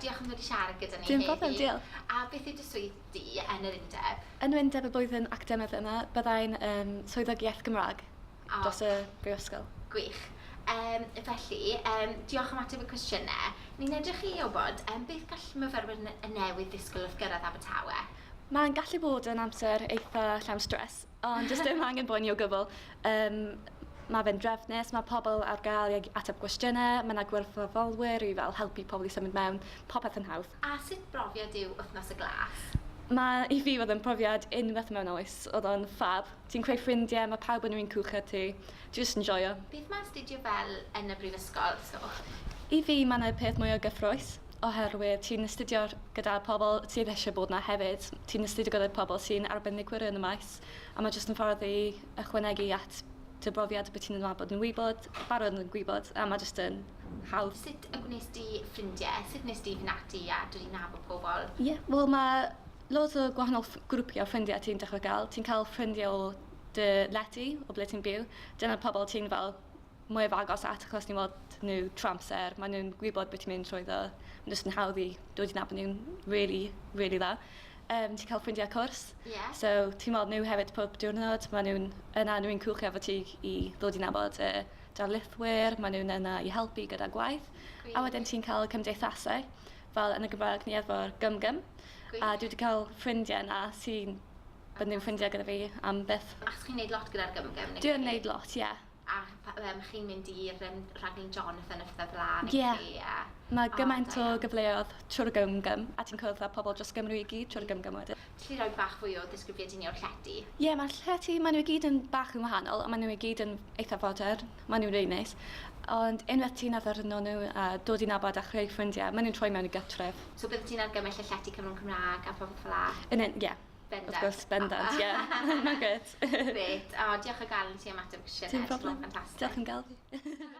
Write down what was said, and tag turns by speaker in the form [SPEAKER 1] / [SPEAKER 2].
[SPEAKER 1] diolch am ddod i siarad gyda ni
[SPEAKER 2] Dim problem, diolch.
[SPEAKER 1] A beth yw dy swydd di yn yr undeb?
[SPEAKER 2] Yn yr undeb y blwyddyn academaidd yma, byddai'n um, swyddog iaith Gymraeg oh. dros y brifysgol.
[SPEAKER 1] Gwych. Um, felly, um, diolch am ateb y cwestiynau. Ni'n edrych i wybod um, beth gall myfyrwyr y newydd ddisgwyl wrth gyrraedd Abertawe?
[SPEAKER 2] Mae'n gallu bod yn amser eitha llawn stres, ond jyst dim angen boeni o gwbl. Um, mae fe'n drefnus, mae pobl ar gael i ateb gwestiynau, mae yna gwirfoddolwyr i fel helpu pobl i symud mewn, popeth yn hawdd.
[SPEAKER 1] A sut brofiad yw Wythnos y Glas?
[SPEAKER 2] Mae i fi oedd yn profiad unwaith mewn oes, oedd o'n ffab. Ti'n creu ffrindiau, mae pawb yn yr un cwch â ti, ti jyst yn joio.
[SPEAKER 1] Beth mae astudio fel yn y brifysgol? So?
[SPEAKER 2] I fi, mae'n y peth mwy o gyffrous oherwydd ti'n astudio gyda pobl sydd eisiau bod 'na hefyd. Ti'n astudio gyda pobl sy'n arbenigwyr yn y maes a mae jyst yn ffordd i ychwanegu at dy brofiad beth ti'n nabod yn wybod, barod yn gwybod a mae jyst yn hawdd.
[SPEAKER 1] Sut y gwnes di ffrindiau? Sut wnes di fynd ati a dod i nabod pobl?
[SPEAKER 2] Ie, yeah, wel mae loads o gwahanol grwpiau o ffrindiau ti'n dechrau gael. Ti'n cael ffrindiau o dy lety, o ble ti'n byw. Dyna'r pobl ti'n fel mwyaf agos at achos ni'n weld nhw trwy amser, maen nhw'n gwybod beth ti'n mynd trwyddo, mae'n jyst yn hawdd i dod i nabod nhw'n really, really dda. Um, ti'n cael ffrindiau cwrs,
[SPEAKER 1] yeah.
[SPEAKER 2] so ti'n weld nhw hefyd pob diwrnod, maen nhw'n yna nhw'n cwch efo ti i ddod i nabod y darlithwyr, maen nhw'n yna i helpu gyda gwaith. Gwych. A wedyn ti'n cael cymdeithasau, fel yn y Gymraeg ni efo'r gym-gym. A dwi wedi cael ffrindiau yna sy'n bod nhw'n ffrindiau gyda fi am byth.
[SPEAKER 1] Achos chi'n neud lot gyda'r gym-gym?
[SPEAKER 2] Dwi'n neud lot, ie. Yeah.
[SPEAKER 1] A um, chi'n mynd i'r um, rhaglen Jonathan a phethau fel 'na?
[SPEAKER 2] Ie. Yeah. Mae oh, gymaint o gyfleoedd trwy'r gym-gym, a ti'n cwrdd â pobl dros Gymru i gyd trwy'r gym-gym wedyn.
[SPEAKER 1] Ti'n rhoi bach fwy o ddisgrifiad i ni o'r llety?
[SPEAKER 2] Ie, yeah, mae'r llety, maen nhw i gyd yn bach yn wahanol, a maen nhw i gyd yn eitha fodern, maen nhw'n rili neis. Ond unwaith ti'n addurno nhw a dod i nabod a chreu ffrindiau, maen nhw'n troi mewn i gytref.
[SPEAKER 1] So bydde ti'n argymell y llety cyfrwng Cymraeg a popeth fel 'la?
[SPEAKER 2] Yn un, ie.
[SPEAKER 1] Bendant.
[SPEAKER 2] Wrth gwrs, bendant, ie. Mae'n grêt.
[SPEAKER 1] Grêt. O, diolch o galon ti am ateb cwestiynau.
[SPEAKER 2] Dim problem.
[SPEAKER 1] Ffantastig.
[SPEAKER 2] Diolch am gael fi.